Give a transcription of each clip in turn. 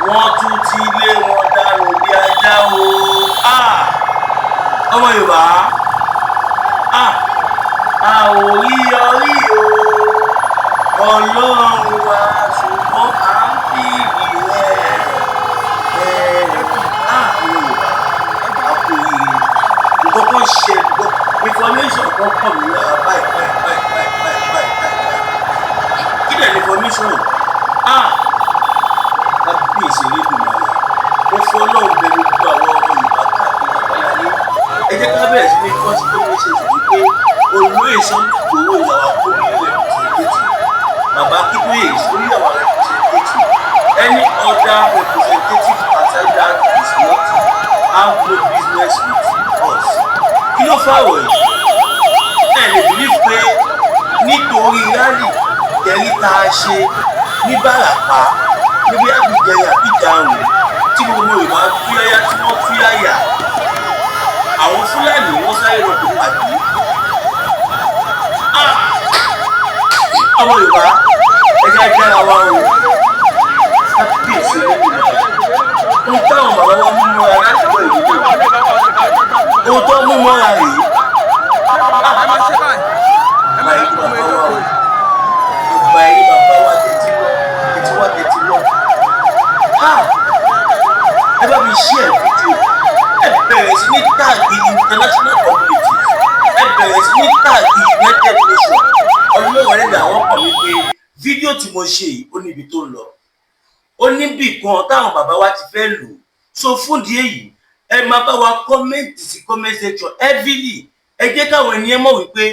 Wọ́n tún ti lé wọn dànù bí ajá o. Ah! Ọmọ Yorùbá, ah! A ò rí ọrí o, Ọlọ́run wa, ṣùgbọ́n à ń fi ìrẹ́ ẹ̀. Ah! Ọmọ Yorùbá, a kú oríire. Nǹkan kan ṣe, information kan kàn mí lára báyìí báyìí báyìí báyìí báyìí báyìí báyìí. Kí lẹ̀ ní information yìí? Ah! Kábíyèsí Elédùmarè, ó fọlọ́run bẹ gbogbo àwọn ọmọ Yorùbá káàkiri àgbáláyé, ẹ jẹ́ ká bẹ̀rẹ̀ sí ní kọ́ sí comment section wípé olóyè Sunday Igboho is our only representative. Bàbá Akíntóyè is only our representative. Any other representative aside that is not, have no business with us. Kí ló fà wọ̀ yìí? Ẹ lè believe pé nítorí rally tẹ̀rí tá a ṣe ní Bàràpá níbi àbíjẹyà àbíjàrún, tí gbogbo Yorùbá túyáyá, tí wọ́n túyáyà, àwọn Fúlàní wọ́n sáré lọ kó pàdé. Ah! Ọmọ Yorùbá, ẹ jẹ́ jára wa o. Kábíyèsí Elédùmarè, ohun táwọn bàbá wa mú mọ́ra láti gbọ́ ìdílé, ohun tó mú mọ́ra rèé. Ẹ máa ṣe báyìí, ẹ máa Bàbá yìí, kó bàbá ọmọ wa o, ìjókòó. Bàbá yìí, bàbá wa, tètè lọ, tètè wá, tètè lọ. Ah! Ẹ bá mi share fídíò, ẹ bẹ̀rẹ̀ sí ní tag international community, ẹ bẹ̀rẹ̀ sí ní tag United Nations. Ọlọ́run ẹlẹ́dàá, àwọn kàn mí pé fídíò tí mo ṣe yìí, ó níbi tó ń lọ, ó níbì kan táwọn bàbá wa ti fẹ́ lò. So fún ìdí èyí, ẹ máa bá wa comment sí comment section heavily. Ẹ jẹ́ káwọn ènìyàn mọ̀ wípé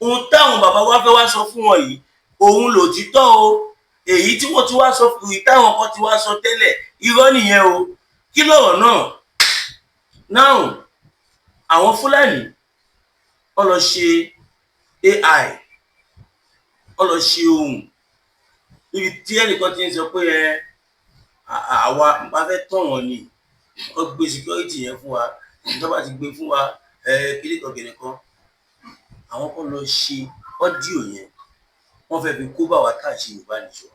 ohun táwọn bàbá wa fẹ́ wá sọ fún wọn yìí, òun lòtítọ́ o. Èyí tí wọ́n ti wá sọ fún, èyí táwọn kan ti wá sọ tẹ́lẹ̀, irọ́ nìyẹn o. Kí lọ̀rọ̀ náà? Now, àwọn Fúlàní wọ́n lọ ṣe AI, wọ́n lọ ṣe ohun níbi tí ẹnìkan ti ń sọ pé ẹ àwa bá fẹ́ tọ̀ wọ́n ni, wọ́n gbé security yẹn fún wa, tó bá ti gbé fún wa, ẹ kíní kan kìnìún kan. Àwọn kan lọ ṣe audio yẹn, wọ́n fẹ́ fi kó bá wa tá à ń ṣe Yorùbá Nation.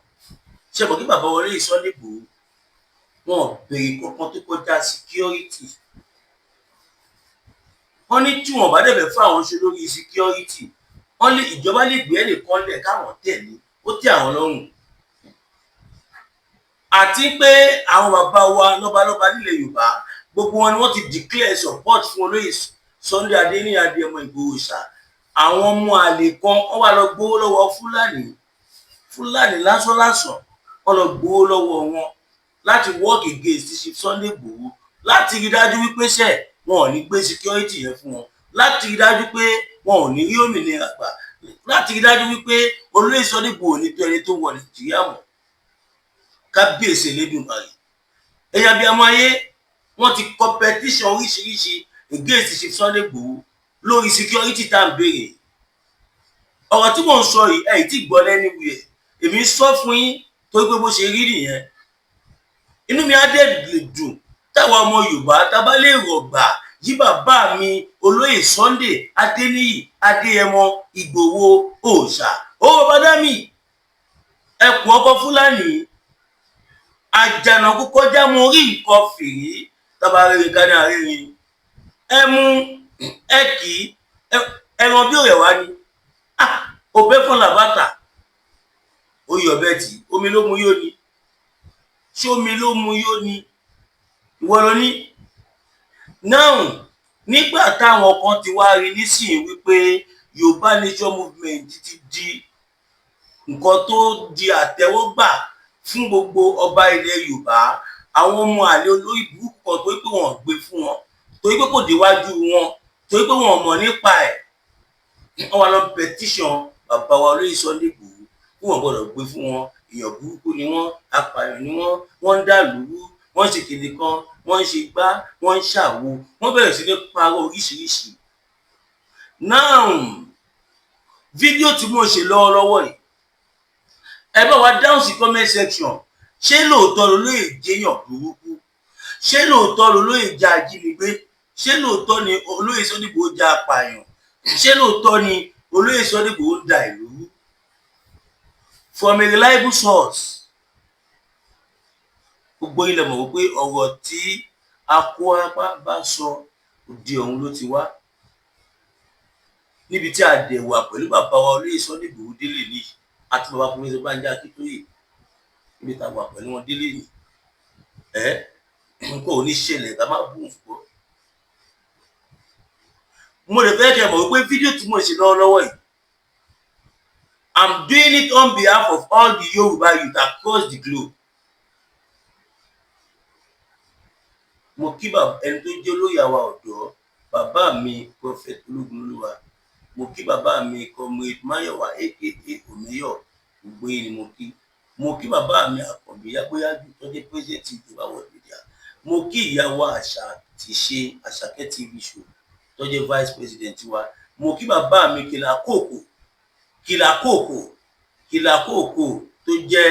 Ṣe mọ̀ kí bàbá wọlé Sunday Igboho, wọn ò béèrè kankan tó kọjá security. Wọ́n ní tí wọ́n bá dẹ̀ fẹ́ fún àwọn ṣe lórí security, wọ́n lé ìjọba lè gbé ẹnìkan lẹ̀ káwọn tẹ̀lé, ó tẹ́ àwọn lọ́rùn. Àti pé àwọn bàbá wa lọ́balọ́ba nílẹ̀ Yorùbá, gbogbo wọn ni wọ́n ti declare support fún olóyè Sunday Adéníyì Adéyẹmọ Ìgbòho ṣá. Àwọn ọmọ àlè kan, wọ́n wá lọ gbowó lọ́wọ́ Fúlàní, Fúlàní lásánlàsàn. Wọ́n lọ gbowó lọ́wọ́ wọn láti work against Chief Sunday Igboho, láti rí dájú wípé ṣe wọn ò ní gbé security yẹn fún wọn, láti rí dájú pé wọn ò ní rí òmìnira gbà, láti rí dájú wípé olóyè Sunday Igboho ní tó ẹni tó wọ Nàìjíríà mọ́. Kábíyèsí Elédùmarè, ẹ̀yà bíi ọmọ ayé, wọ́n ti kọ petition oríṣiríṣi against Chief Sunday Igboho lórí security tá à ń béèrè. Ọ̀rọ̀ tí mò ń sọ yìí, ẹ̀ tí gbọ́ lẹ́nu ẹ̀, èmi ń sọ fún yín torí pé bó ṣe rí nìyẹn. Inú mi á dẹ̀ lè dùn táwa ọmọ Yorùbá tá a bá lè rọ̀gbà yí bàbá mi olóyè Sunday Adéníyì Adéyẹmọ Ìgbòho òòṣà ó, bàbá dámì ẹkùn ọkọ Fúlàní àjànàkú kọjá, mo rí nǹkan fìrí tábà rere ká ní àrírin ẹ mú ẹ kì í ẹran bí òrẹ̀ wá ni òbẹ́ fún làbàtà ó yọ bẹ́ẹ̀ tí omi ló mu yó ni. Ṣé omi ló mu yó ni? Ìwọ ló ní now. Nígbà táwọn kan ti wá rí nísìnyí wípé Yorùbá Nation movement ti di nǹkan tó di àtẹ́wọ́gbà fún gbogbo ọba ilẹ̀ Yorùbá, àwọn ọmọ àlè olórí burúkú kan, torí pé wọn ò gbé fún wọn, torí pé kò déwájú wọn, torí pé wọn ò mọ̀ nípa ẹ̀, wọ́n wá lọ petition bàbá wa olóyè Sunday Igboho kí wọ́n gbọ́dọ̀ gbé fún wọn. Èèyàn burúkú ni wọ́n, apààyàn ni wọ́n, wọ́n ń dà lúrú, wọ́n ń ṣe kìnìún kan, wọ́n ń ṣe gbá, wọ́n ń ṣàwo, wọ́n bẹ̀rẹ̀ sí ní parọ́ oríṣiríṣi. Now, fídíò tí mo ṣe lọ́wọ́lọ́wọ́ yìí, ẹ bá wa dáhùn sí comment section. Ṣé lóòótọ́ lolóyè jẹ́yàn burúkú? Ṣé lóòótọ́ lolóyè jẹ́ ajínigbé? Ṣé lóòótọ́ ni olóyè Sunday Igboho jẹ́ apààyàn? Ṣé lóòótọ́ ni olóyè Sunday Igboho ń da ìlú rú? From a reliable source. Gbogbo ilẹ̀ mọ̀ wípé ọ̀rọ̀ tí Akórápá bá sọ, òde ọ̀run ló ti wá. Níbi tí a dẹ̀ wà pẹ̀lú bàbá wa olóyè Sunday Igboho délé ní àti bàbá Professor Banji Akíntóyè, níbi tá a wà pẹ̀lú wọn délé ní, ẹ nǹkan ò ní ṣẹlẹ̀ ká má bù ún fún. Mo lè fẹ́ kẹ́ mọ̀ wípé fídíò tí mo ṣe lọ́wọ́lọ́wọ́ yìí, I'm doing it on behalf of all the Yoruba youth across the globe. Mo kí bàbá ẹni tó jẹ́ olóyè àwa ọ̀dọ́, bàbá mi Prophet Ológunlolúwa. Mo kí bàbá mi Comrade Mayowa aka Omeyo. Gbogbo yín ni mo kí. Mo kí bàbá mi Àkànbí Yágbóyájú tó jẹ́ president Yorùbá World Media. Mo kí ìyàwó Àṣà ti ṣe Àṣàkẹ́ TV Show tó jẹ́ vice president wa. Mo kí bàbá mi Kìlàkòkò Kìlàkòkò Kìlàkòkò tó jẹ́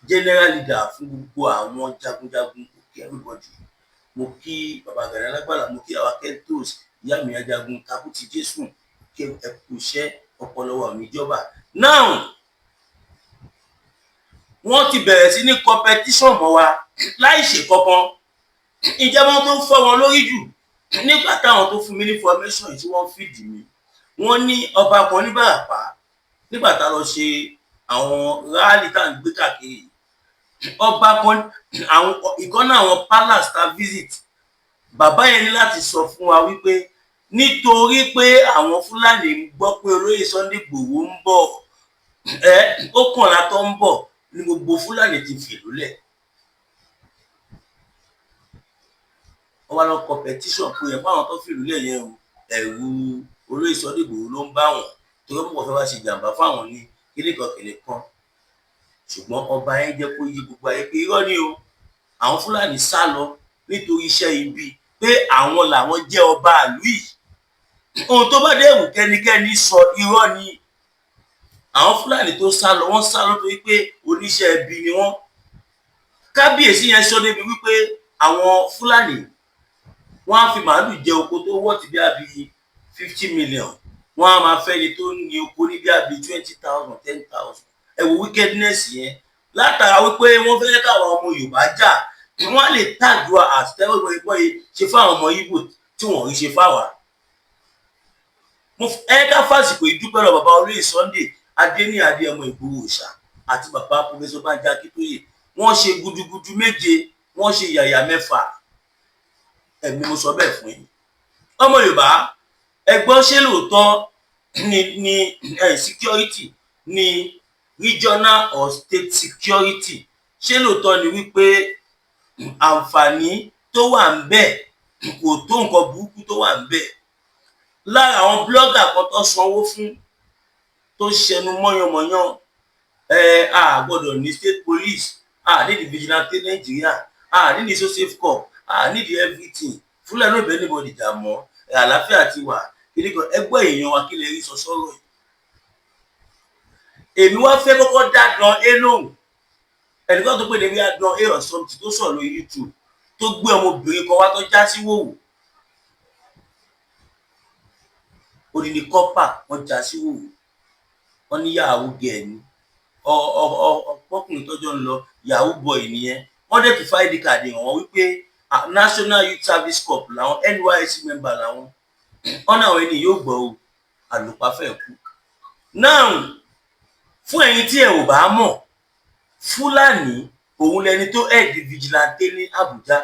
general leader fún gbogbo àwọn jagunjagun. Mo kí everybody. Mo kí bàbá Gani Alágbàlá. Mo kí àwa Kentos, ìyá mi ajagun takuti Jésù. Kí ẹ kú iṣẹ́ ọpọlọ wa ò ní jọba. Now, wọ́n ti bẹ̀rẹ̀ sí ní competition mọ́ wa láì ṣe kankan. Ìjẹ́ wọn tó ń fọ́ wọn lórí jù nígbà táwọn tó fún mi ní information tí wọ́n fìdí mi, wọ́n ní ọba kan ní Ìbàràpá, nígbà tá a lọ ṣe àwọn rally tá à ń gbé káàkiri, ọba kan, àwọn ìkànnì, àwọn palace tá visit, bàbá yẹn ní láti sọ fún wa wípé nítorí pé àwọn Fúlàní ń gbọ́ pé olóyè Sunday Igboho ń bọ̀, ẹ ó kànlá tó ń bọ̀ ní gbogbo Fúlàní ti fìlú lẹ̀. Wọ́n wá lọ competition pé ẹ̀ fáwọn tó fìlú lẹ̀ yẹn o, ẹ̀rù olóyè Sunday Igboho ló ń bá wọn torí wọn fẹ́ wá ṣe jàǹbá fáwọn ní kíníkan kìnìkan. Ṣùgbọ́n ọba yẹn jẹ́ kó yí gbogbo ayé pé irọ́ ni o, àwọn Fúlàní sá lọ nítorí iṣẹ́ ibi pé àwọn làwọn jẹ́ ọba ìlú yìí. Ohun tó bá dé wù kẹ́nikẹ́ni sọ, irọ́ ni. Àwọn Fúlàní tó sá lọ, wọ́n sá lọ torí pé oníṣẹ́ ibi ni wọ́n. Kábíyèsí yẹn sọ débi wípé àwọn Fúlàní, wọ́n á fi màálù jẹ oko tó wọ́ọ̀tì bí àbí 50 million, wọ́n á máa fẹ́ni tó ní oko ní bí àbí 20,000, 10,000. Ẹ wo wickedness yẹn. Látara wípé wọ́n fẹ́ káwọn ọmọ Yorùbá jà, wọ́n á lè tag wa as terrorist yìí ṣe fáwọn ọmọ Ìgbò tí wọ́n rí ṣe fáwa. Mo ẹ ká fàsìkò ìdúpẹ́ lọ bàbá olóyè Sunday Adéníyì Adéyẹmọ Ìgbòho Òòṣà àti bàbá Professor Banji Akíntóyè. Wọ́n ṣe gudugudu méje, wọ́n ṣe yàyà mẹ́fà. Ẹ̀mí mo sọ bẹ́ẹ̀ fún yín. Ọmọ Yorùbá, ẹgbọ́n, ṣé lóòótọ́ ni security ni regional or state security? Ṣé lóòótọ́ ni wípé àǹfààní tó wà ń bẹ̀ kò tó nǹkan burúkú tó wà ń bẹ̀? Lára àwọn blogger kan tó sanwó fún tó ṣẹnu mọ́yánmọ́yán, ẹ a gbọ́dọ̀ ní state police, a need vigilante Nàìjíríà, a need so safe corps, a need everything, Fúlàní ò bẹ́ẹ̀ anybody jà mọ́, àlàáfíà ti wà kíní kan. Ẹgbẹ́ èèyàn wa, kí lè rí sọ sọ́rọ̀ yìí? Èmi wá fẹ́ kọ́kọ́ dá Don A lóhùn. Ẹnìkan tó pè ní bí Don A or something tó sọ̀rọ̀ lórí YouTube, tó gbé ọmọbìnrin kan wá tó já sí wòwò, odidi kọ́pà, wọ́n já sí wòwò, wọ́n ní yahoo girl ni. Ọkùnrin tọ́jọ́ ń lọ, yahoo boy nìyẹn. Wọ́n dẹ̀ ti fa ID card hàn wọ́n wípé National Youth Service Corps làwọn, NYSC member làwọn. Wọ́n náà, ẹni yóò gbọ́ o, àlùpàá fẹ́ kú. Now, fún ẹ̀yin tí ẹ ò bá mọ̀, Fúlàní òun lẹni tó head vigilante ní Àbújá.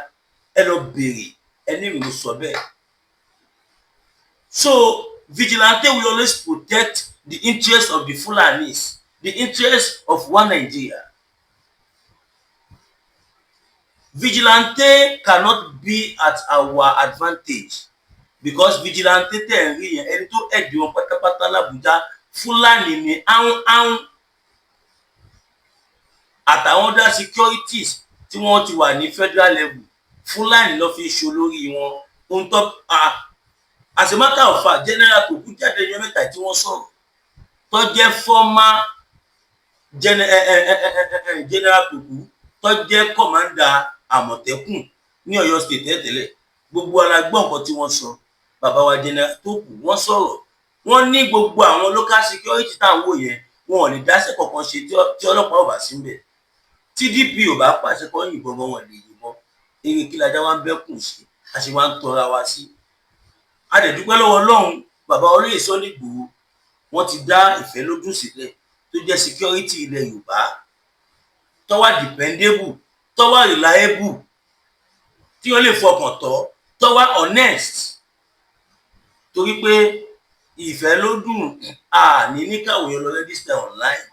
Ẹ lọ bèrè, ẹni mi ló sọ bẹ́ẹ̀. So vigilante will always protect the interest of the Fulanis, the interest of one Nigeria. Vigilante cannot be at our advantage because vigilante tẹ̀ ń rí yẹn, ẹni tó head wọn pátápátá l'Àbújá, Fúlàní ni. Áhùn áhùn àtàwọn other securities tí wọ́n ti wà ní federal level, Fúlàní ló fi ṣe olórí wọn. Ohun tó, as a matter of fact, General tó kú jáde ní mẹ́ta tí wọ́n sọ̀rọ̀, tó jẹ́ former general tó kú, tó jẹ́ commander Àmọ̀tẹ́kùn ní Ọ̀yọ́ State tẹ́lẹ̀tẹ́lẹ̀, gbogbo ara gbọ́ nǹkan tí wọ́n sọ. Bàbá wa general tó kù, wọ́n sọ̀rọ̀, wọ́n ní gbogbo àwọn local security tá à ń wò yẹn, wọn ò lè dáṣẹ́ kankan ṣe tí ọlọ́pàá ò bá sí níbẹ̀. Tí DPO bá pàṣẹ kọ́ yìnbọn gan, wọn lè yìnbọn. Eré kí lajá wa ń bẹ́kùn ṣe, a ṣe wá ń tọra wa sí. A dẹ̀ dúpẹ́ lọ́wọ́ Ọlọ́run, bàbá olóyè Sunday Igboho, wọ́n ti dá Ìfẹ́lódùn sílẹ̀ tó jẹ́ security ilẹ̀ Yorùbá, tó wà dependable, tó wà reliable, tí wọ́n lè fọkàn tọ́, tó wà honest, torí pé Ìfẹ́lódùn àní ní káwọn èèyàn lọ register online.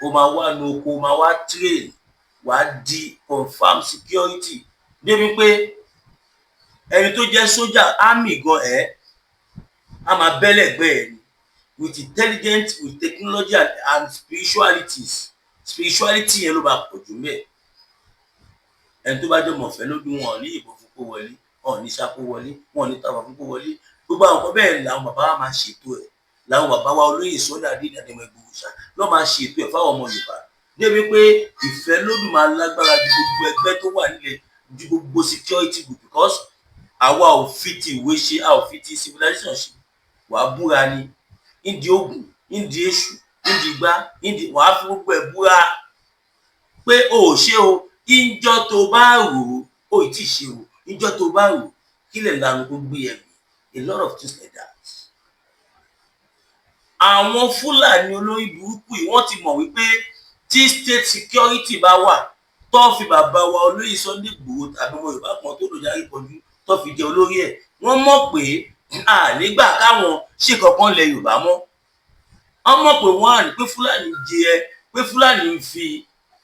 Ó máa wá nu oko, ó máa wá train, wàá di confam security, débi pé ẹni tó jẹ́ sójà, army gan, ẹ̀ á máa bẹ́lẹ̀gbẹ́ ẹ̀ ni, with intelligence, with technology and spiritualities. Spirituality yẹn ló máa pọ̀ jù mẹ́ẹ̀. Ẹni tó bá jẹ́ mọ̀fẹ́ lójú, wọn ò ní ìbọn fún kó wọlé, wọn ò ní sá kó wọlé, wọn ò ní tàbá fún kó wọlé. Gbogbo àwọn nǹkan bẹ́ẹ̀ làwọn bàbá wa máa ṣètò ẹ̀, làwọn bàbá wa olóyè Sunday Adéníyì Adéyẹmọ Ìgbòho ṣá lọ́ máa ṣètò ẹ̀ fáwọn ọmọ Yorùbá, débi pé Ìfẹ́lódùn máa lágbára ju gbogbo ẹgbẹ́ tó wà nílẹ̀, ju gbogbo security group, because àwa ò fi ti ìwé ṣe, a ò fi ti civilization ṣe. Wàá búra ni nídìí Ògùn, nídìí Èṣù, nídìí igbá, nídìí wàá fi gbogbo ẹ̀ búra pé o ò ṣe o. Ìjọ tó bá rò ó, ò tí ì ṣe o. Ìjọ tó bá rò ó, kílẹ̀ lanu kó gbé ẹ̀mí, a lot of things like that. Àwọn Fúlàní olórí burúkú yìí, wọ́n ti mọ̀ wípé tí state security bá wà, tó fi bàbá wa olóyè Sunday Igboho tàbí ọmọ Yorùbá kan tó lòdì àríkọjú tó fi jẹ olórí ẹ̀, wọ́n mọ̀ pé ànígbà káwọn ṣe kankan lẹ Yorùbá mọ́. Wọ́n mọ̀ pé wọ́n á ní pé Fúlàní jẹ, pé Fúlàní ń fi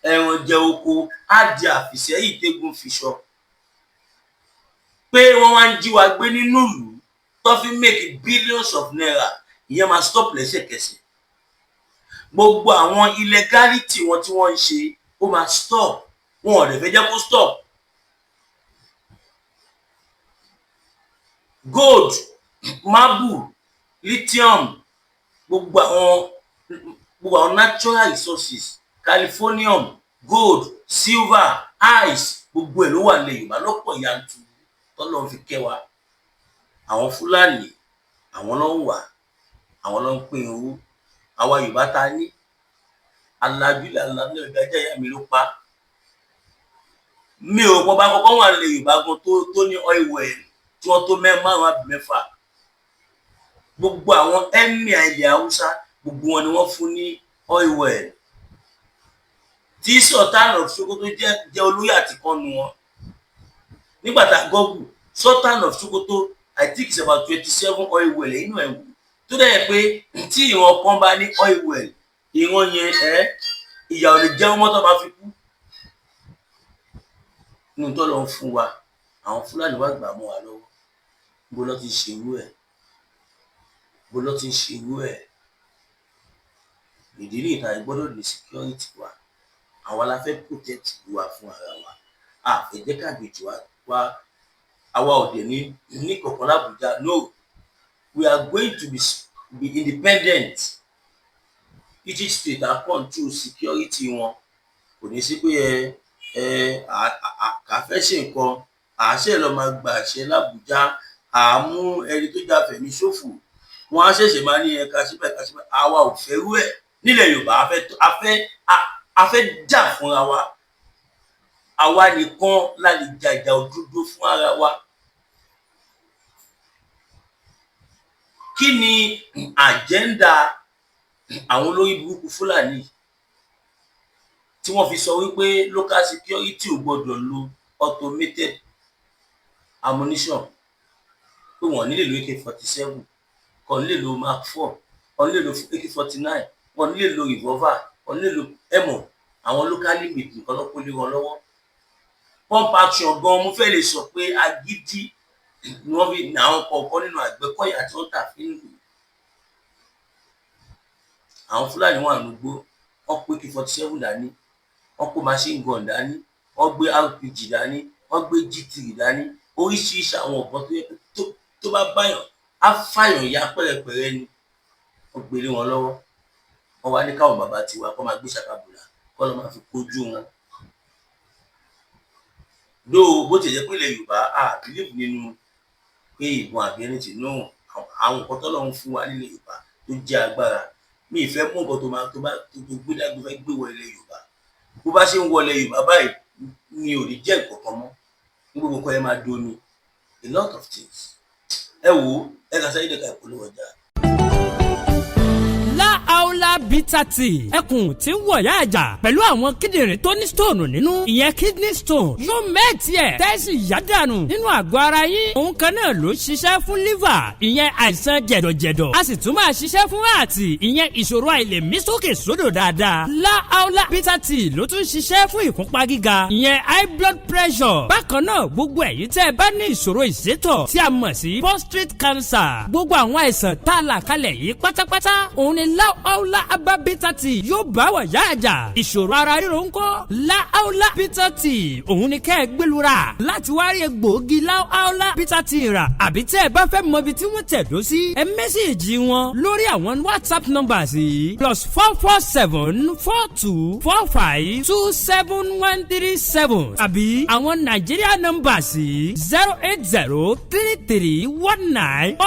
ẹran jẹ oko, á di àfìsẹ́yìn tégún fiṣọ, pé wọ́n wá ń jí wa gbé nínú ìlú tó fi make billions of naira. Ìyẹn máa stop lẹ́sẹ̀kẹsẹ̀. Gbogbo àwọn illegality wọn tí wọ́n ń ṣe, ó máa stop. Wọn ò dẹ̀ fẹ́ jẹ́ kó stop. Gold, marble, lithium, gbogbo àwọn natural resources, californium, gold, silver, ice, gbogbo ẹ̀ ló wà nílẹ̀ Yorùbá lọ́pọ̀ yanturu tọ́lọ́run fi kẹ́ wa. Àwọn Fúlàní, àwọn ló ń wà, àwọn ló ń pín owó. Àwa Yorùbá ta ní alájúlẹ̀ alájúlẹ̀ ìdájọ́ ìyá mi ló pa á. Mi ò pọ̀ bá kọ́kọ́ wà nílẹ̀ Yorùbá gan tó ní oil well tí wọ́n tó márùn-ún àbí mẹ́fà. Gbogbo àwọn emir ilẹ̀ Haúsá, gbogbo wọn ni wọ́n fún ní oil well, tí Sultan of Sokoto jẹ́ olóyè àtìkọ́nu wọn. Nígbà tá a gọ́gù Sultan of Sokoto, I think it's about 27 oil well inú ẹ̀ wò, tó dẹ̀ yẹ pé tí ìran kan bá ní oil well, ìran yẹn ẹ̀ ìyà ò lè jẹun mọ́tò máa fi kú. Nínú tó lọ ń fún wa, àwọn Fúlàní wá gbà mọ́ wa lọ́wọ́. Bó lọ́ ti ń ṣerú ẹ̀? Bó lọ́ ti ń ṣerú ẹ̀? Ìdí nìyí tá a gbọ́dọ̀ ní security wa. Àwa la fẹ́ protect wa fún ara wa. A fẹ́ jẹ́ káàgbèjì wa wá. Àwa ò dẹ̀ ní kankan l'Abuja. No, we are going to be independent. Each state á control security wọn. Kò ní sí pé ẹ ẹ à fẹ́ ṣe nǹkan, à ṣe lọ máa gbà àṣẹ l'Abuja, à mú ẹni tó jà fẹ̀mí ṣòfò, wọn á ṣẹ̀ṣẹ̀ máa ní ẹ ká síbẹ̀, ká síbẹ̀. Àwa ò fẹ́ rú ẹ̀ nílẹ̀ Yorùbá. A fẹ́ jà fúnra wa. Àwa nìkan la lè jà ìjà òdodo fún ara wa. Kí ni agenda àwọn olórí burúkú Fúlàní tí wọ́n fi sọ wípé local security ò gbọdọ̀ lo automated ammunition, pé wọ́n ní lè lo AK-47, kò ní lè lo Mark 4, wọ́n ní lè lo AK-49, wọ́n ní lè lo revolver, wọ́n ní lè lo ẹ̀mọ̀? Àwọn locally made nìkan ló kó lé wọn lọ́wọ́. Pump action gan, mo fẹ́ lè sọ pé agídí ni wọ́n fi ní àwọn kọ̀ọ̀kan nínú Àgbẹ̀kọ̀yà tí wọ́n tà fi ń lò. Àwọn Fúlàní wà nígbó, wọ́n kó AK-47 dání, wọ́n kó machine gun dání, wọ́n gbé RPG dání, wọ́n gbé G3 dání, oríṣiríṣi àwọn ọ̀bọ̀n tó yẹ tó bá báyàn á fàyàn ya pẹ́rẹpẹ̀rẹ ni. Wọ́n gbé lé wọn lọ́wọ́. Wọ́n wá ní káwọn bàbá tiwa kó máa gbé ṣàkàbùlà, kó lọ́ máa fi kojú wọn. Dóò bó ti jẹ́ pé ilẹ̀ Yorùbá, a believe nínú pé ìbọn àbí anything, no. Àwọn nǹkan tọ́lọ́run fún wa nílẹ̀ Yorùbá tó jẹ́ agbára, mi ì fẹ́ mú nǹkan tó máa tó bá tó gbé dání tó fẹ́ gbé wọ ilẹ̀ Yorùbá. Bó bá ṣe ń wọlé Yorùbá báyìí ni ò ní jẹ́ nǹkan kan mọ́ ní gbogbo nǹkan yẹn máa domi, a lot of things. Ẹ wò ó, ẹ kà sẹ́yìn dẹ̀ka ìpolówó ọjà. Láàólà Bitter Tea, ẹkùn tí ń wọ̀yá àjà pẹ̀lú àwọn kíndìnrín tó ní stone nínú, ìyẹn kidney stone, yóò mẹ́ẹ̀tì ẹ̀ tẹ́sí yádànù nínú àgọ́ ara yín. Òun kan náà ló ṣiṣẹ́ fún liver, ìyẹn àìsàn jẹ̀dọ̀jẹ̀dọ̀. A sì tún máa ṣiṣẹ́ fún heart, ìyẹn ìṣòro àìlèmí sókè sódò dáadáa. Láàólà Bitter Tea ló tún ṣiṣẹ́ fún ìfúnpá gíga, ìyẹn high blood pressure. Bákan náà, gbogbo ẹ̀yin tẹ́ ẹ bá ní ìṣòro ìsétọ̀ tí a mọ̀ sí prostate cancer, gbogbo àwọn àìsàn tá a là kalẹ̀ yìí pátápátá, òun ni Láàólà Herbal Bitter Tea yóò bá wà yá àjà. Ìṣòro ara ríro ńkọ́? Láàólà Bitter Tea, òun ni kẹ́ ẹ gbẹlura láti wá rí egbòogi Láàólà Bitter Tea rà, àbí tẹ́ ẹ bá fẹ́ mọ ibi tí wọ́n tẹ̀dó sí, ẹ message wọn lórí àwọn WhatsApp numbers yìí: +44 7424 527137, àbí àwọn Nàìjíríà numbers yìí: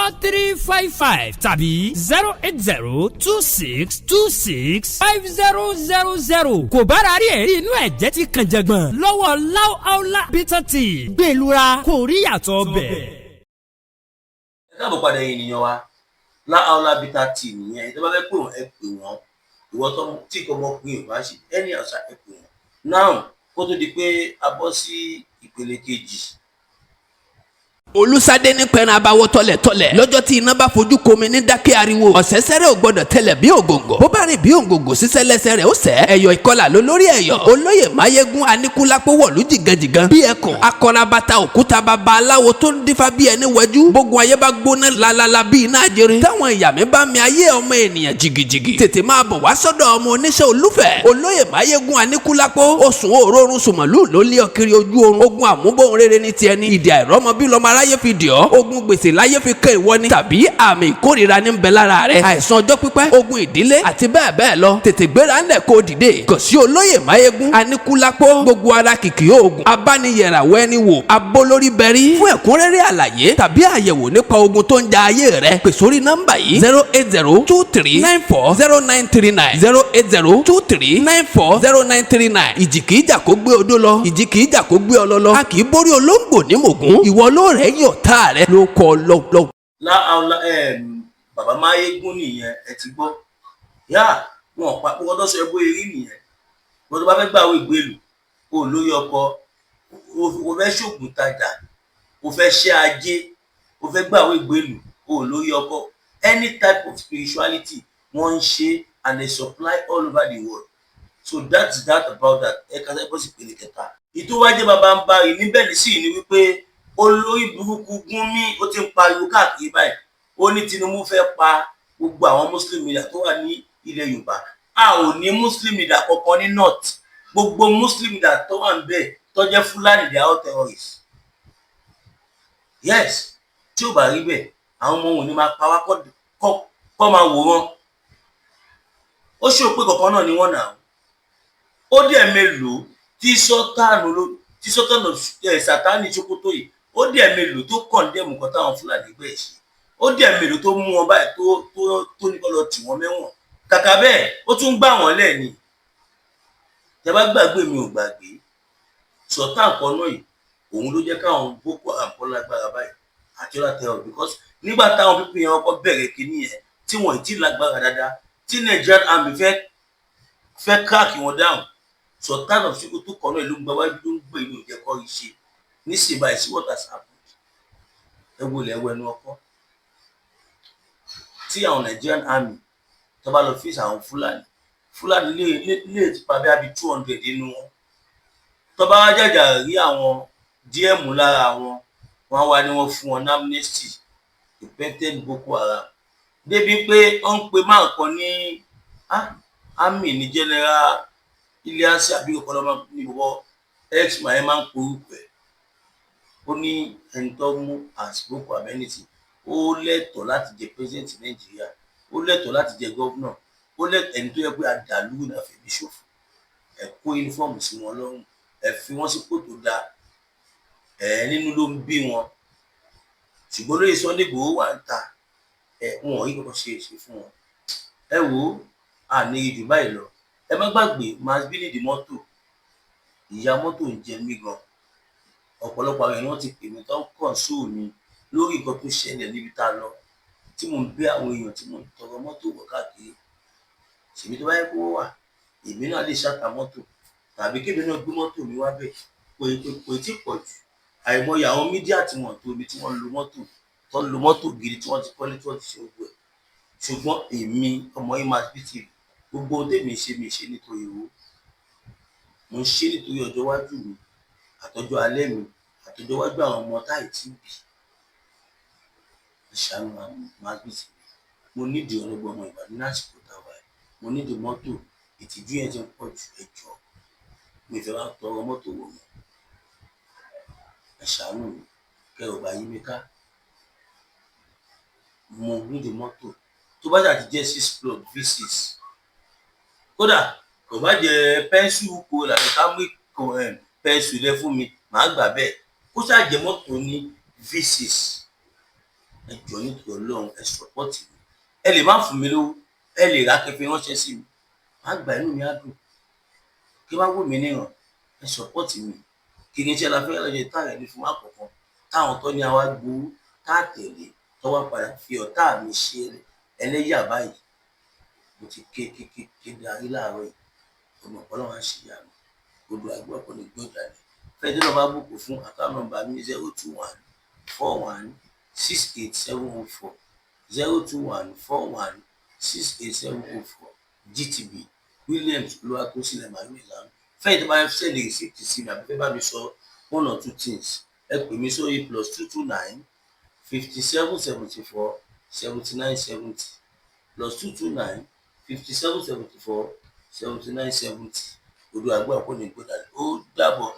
08033194355 tàbí 08026265000. Kò bára rí ẹ̀rí inú ẹ̀jẹ̀ ti kàn jẹ̀gbọ̀n lọ́wọ́ Láàólà Bitter Tea, gbẹ̀lura kò rí yàtọ̀ bẹ̀. Ẹ káàbọ̀ padà, ẹ̀yin ènìyàn wa. Láàólà Bitter Tea nìyẹn. Ẹ bá fẹ́ pè wọ́n, ẹ pè wọ́n. Ìwọ tó tí kò ọmọkùnrin ò bá ṣe ẹni àṣà, ẹ pè wọ́n. Now, kó tó di pé a bọ́ sí ìpele kejì. Olùsádé ní pẹran abawọ tọlẹtọlẹ lọ́jọ́ tí iná bá fojú komi ní dákẹ́ ariwo. Ọ̀sẹ̀sẹ̀rẹ̀ ò gbọ́dọ̀ tẹlẹ̀ bí ògòǹgò, bó bá rìn bí ògòǹgò sísẹ́ lẹ́sẹ̀ rẹ̀ ó sẹ́. Ẹ̀yọ̀ ìkọlà ló lórí ẹ̀yọ̀. Olóyè Máyégún Aníkúlápó wọ̀lú jìgànjìgàn bí ẹkùn akọrabata òkúta, bàbá aláwo tó ń dífá bí ẹni wẹjú. Bógun ayé bá gbóná lalala bí iná ajere, táwọn ìyá mi bá mi ayé ọmọ ènìyàn jìgìjìgì, tètè máa bọ̀ wá sọ́dọ̀ ọmọ oníṣẹ́ olúfẹ̀, olóyè Máyégún Aníkúlápó. Oṣù òórùn sùmọ̀lú ló lé ọ kiri ojú oorun. Ogun àmúbọ̀n rere ní tiẹ̀ ní ìdí àìrọ́mọ bí lọ́mọ aráyé fi dì ọ́. Ogun gbèsè láyé fi kẹ́ ìwọ ni, tàbí àmì ìkórìíra ní ń bẹ lára rẹ, àìsàn ọjọ́ pípẹ́, ogun ìdílé àti bẹ́ẹ̀ bẹ́ẹ̀ lọ. Tètè gbéra ńlẹ̀ kó dìde kàn sí olóyè Máyégún Aníkúlápó. Gbogbo ara kìkì oògùn abániyẹ̀ràwọ̀ ẹni wò abólórí bẹ̀rí. Fún ẹ̀kúnrẹ́rẹ́ àlàyé tàbí àyẹ̀wò nípa ogun tó ń ja ayé rẹ, pè sórí nọ́mbà yìí: 08023940939, 08023940939. Ìjì kìí jà kó gbé odó lọ, ìjì kìí jà kó gbé ọlọ lọ. A kì í borí olóńgbò ní mògún. Ìwọ ló rẹ̀ yọ̀ tá rẹ ló kọ lọ. Láàólà bàbá Máyégún nìyẹn. Ẹ ti gbọ́ yá wọn pa wọn tó sọ ẹgbẹ́ eré nìyẹn. Wọn tó bá fẹ́ gbàwé ìgbèlú o, lórí ọkọ o, fẹ́ ṣògùn tajà o, fẹ́ ṣẹ́ ajé o, fẹ́ gbàwé ìgbèlú o, lórí ọkọ, any type of spirituality, wọ́n ń ṣe and they supply all over the world. So that's that about that. Ẹ ká sẹ́ bọ́ sí ìpele kẹta. Ìtòwájẹ́ bàbá ń bá rí níbẹ̀ nísìnyí ni wípé olórí burúkú Gúnmi ó ti ń pariwo káàkiri báyìí. Ó ní Tinubu fẹ́ pa gbogbo àwọn Muslim leader tó wà ní ilẹ̀ Yorùbá. A ò ní Muslim leader kankan ní north. Gbogbo Muslim leader tó wà ń bẹ̀ tó jẹ́ Fúlàní, they are all terrorists. Yes, tí ò bá rí bẹ́ẹ̀, àwọn ọmọ òun ni máa pa wá kọ́ máa wòran. Ó ṣòro pé kankan náà ni wọ́n nà ó dẹ̀ mélòó tí sọ́tànù tí sọ́tànù ẹ̀ Sátánì Sókótó yìí, ó dẹ̀ mélòó tó condemn nǹkan táwọn Fúlàní gbẹ̀ ṣe? Ó dẹ̀ mélòó tó mú wọn báyìí tó ní kó lọ tì wọ́n mẹ́wọ̀n? Kàkà bẹ́ẹ̀, ó tún gbà wọ́n lẹ̀ ni. Tẹ bá gbàgbé, mi ò gbàgbé. Sultan kan náà yìí, òun ló jẹ́ káwọn Boko Haram kọ́ lágbára báyìí àti other terror, because nígbà táwọn people yẹn kọ́ bẹ̀rẹ̀ kínní yẹn, tí wọ́n ti lágbára dáadáa, tí Nigerian army fẹ́ crack wọn down, Sultan of Sokoto kan náà ló ń gba wájú, ló ń gbé inú ìjẹ́ kọ́ rí ṣe. Nísìnyí báyìí, see what has happened. Ẹ wo ilẹ̀, ẹwọ ẹnu ọkọ́ tí àwọn Nigerian army tó bá lọ face àwọn Fúlàní. Fúlàní lè ti pa bí abi 200 nínú wọn. Tó bá wá jàjà rí àwọn díẹ̀ mú lára wọn, wọn wá ní wọ́n fún wọn ní amnesty, repented Boko Haram, débi pé wọ́n ń pe máa kan ní army ní General Ilyas àbí ọ̀pọ̀lọpọ̀ ní bọ̀bọ̀ ex man máa ń porúkọ ẹ̀. Ó ní ẹni tó mú as Boko Haram anything, ó lẹ́tọ̀ọ́ láti jẹ president Nàìjíríà, ó lẹ́tọ̀ọ́ láti jẹ governor, ó lẹ́tọ̀ọ́. Ẹni tó yẹ pé àdàlú náà fẹ̀mí ṣòfò, ẹ kó uniform sí wọn lọ́rùn, ẹ fi wọ́n sípò tó dáa, ẹ nínú ló ń bí wọn. Ṣùgbọ́n lóye Sunday Igboho wà ń ta ẹ, wọn ò rí kankan ṣe fún wọn. Ẹ wò ó, àní jù báyìí lọ. Ẹ má gbàgbé, Masbi nídìí mọ́tò. Ìyà mọ́tò ń jẹ mí gan. Ọ̀pọ̀lọpọ̀ àwọn èèyàn ti pè mí tó ń console mi lórí nǹkan tó ṣẹlẹ̀ níbi tá a lọ, tí mò ń bẹ àwọn èèyàn, tí mò ń tọrọ mọ́tò wọ̀ káàkiri. Ṣèbí tó bá yẹ kó wà, èmi náà lè ṣàtà mọ́tò tàbí kébì náà gbé mọ́tò mi wá bẹ̀. Kò tí pọ̀ jù. Àìmọye àwọn media tí wọ́n tó ibi tí wọ́n lo mọ́tò, tó ń lo mọ́tò gidi, tí wọ́n ti kọ́lé, tí wọ́n ti ṣe gbogbo ẹ̀. Ṣùgbọ́n èmi, ọmọ yín Masbi TV, gbogbo ohun tèmi ṣe, mi ṣe nítorí owó. Mo ń ṣe nítorí ọjọ́ iwájú mi, àtọjọ́ alẹ́ mi, àtọjọ́ iwájú àwọn ọmọ táì tí bí. Ẹ ṣàánú Masbi TV. Mo nídìí ọlọ́gbọ́n ọmọ Ìbàdàn ní àsìkò táwa yìí. Mo nídìí mọ́tò. Ìtìjú yẹn ti ń pọ̀ jù. Ẹ jọ̀ọ́, mi fẹ́ wá tọrọ mọ́tò wọ̀ mọ́. Ẹ ṣàánú mi, kẹ́ ò bá yí mi ká. Mo nídìí mọ́tò tó bá ṣáà ti jẹ́ six plug V6. Kódà kò bá jẹ́ pencil kó làbí Camry pencil lẹ fún mi, màá gbà bẹ́ẹ̀. Kó ṣáà jẹ́ mọ́tò ní V6. Ẹ jọ̀ọ́, nítorí Ọlọ́run, ẹ support mi. Ẹ lè má fún mi lówó, ẹ lè rà kẹfì ránṣẹ́ sí mi, màá gbà, inú mi á dùn. Kí wá wò mí níran, ẹ support mi. Kí ni iṣẹ́ la fẹ́ lọ́jọ́ táyà ní fún wa kọ̀ọ̀kan táwọn tó ní àwa gbowó tá a tẹ̀lé tó wá padà fi ọ̀tá mi ṣe ẹlẹ́yà báyìí? Mo ti ké ké ké ké darí láàárọ̀ yìí. Ọmọ ọlọ́run á ṣe ìyanu. Odò àgbà kò ní gbọ́dọ̀ rẹ̀. Fẹ́ẹ́ tí wọ́n bá bùkún fún, account number mi: 0214168704, 0214168704, GTB, Williams Olúwatósìn Emmanuel. Fẹ́ẹ́ tí wọ́n bá send receipt sí mi àbí fẹ́ bá mi sọ one or two things, ẹ pè mí sórí +229 57 74 79 70, +229 57 74 79 70. Odò àgbà kò ní gbọ́dọ̀. Ó dàbọ̀.